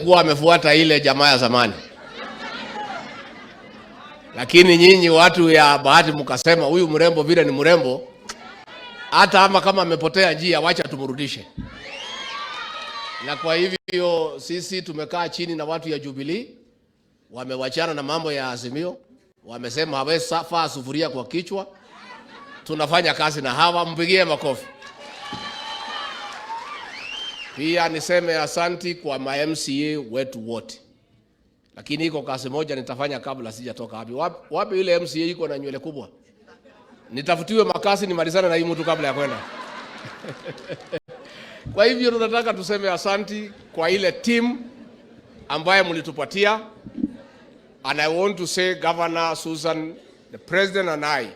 Alikuwa amefuata ile jamaa ya zamani, lakini nyinyi watu ya Bahati mkasema huyu mrembo vile ni mrembo, hata ama kama amepotea njia, wacha tumrudishe. Na kwa hivyo sisi tumekaa chini na watu ya Jubilee, wamewachana na mambo ya Azimio, wamesema hawezi faa sufuria kwa kichwa. Tunafanya kazi na hawa, mpigie makofi. Pia niseme asanti kwa ma MCA wetu wote, lakini iko kazi moja nitafanya kabla sijatoka wapi. Wapi, wapi yule MCA iko na nywele kubwa? Nitafutiwe makasi nimalizane na hii mtu kabla ya kwenda. Kwa hivyo tunataka tuseme asanti kwa ile team ambaye mlitupatia, and I want to say, Governor Susan, the president and I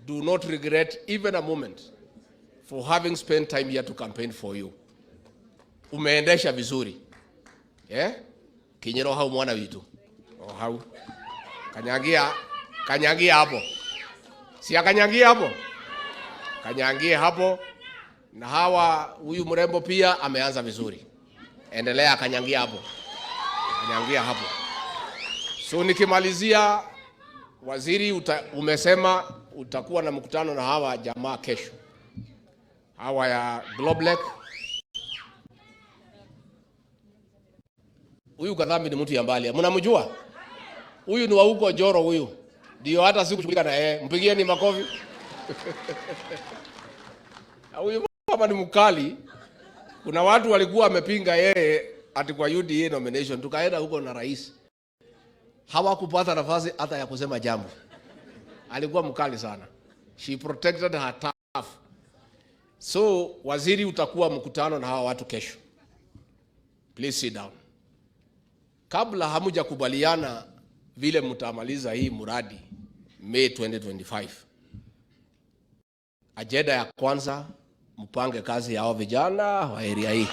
do not regret even a moment for having spent time here to campaign for you. Umeendesha vizuri. Yeah? Kinyero hau mwana witu. Oh, hau. Kanyagia, kanyagia hapo. Si akanyagia hapo? Kanyagie hapo. Na hawa, huyu mrembo pia ameanza vizuri. Endelea, kanyangia hapo. Kanyangia hapo. So nikimalizia, waziri, umesema utakuwa na mkutano na hawa jamaa kesho, hawa ya Globeleq. Huyu Kadhambi ni mtu ya mbali, mnamjua huyu? Ni wa huko Joro huyu, ndio hata sikushughulika na yeye. Mpigieni makofi. Huyu mama ni mkali. Kuna watu walikuwa wamepinga yeye ati kwa UDA nomination, tukaenda huko na rais, hawakupata nafasi hata ya kusema jambo. Alikuwa mkali sana. She protected her turf. So waziri, utakuwa mkutano na hawa watu kesho. Please sit down. Kabla hamjakubaliana vile mtamaliza hii mradi May 2025. Ajenda ya kwanza, mpange kazi ya hao vijana wa area hii.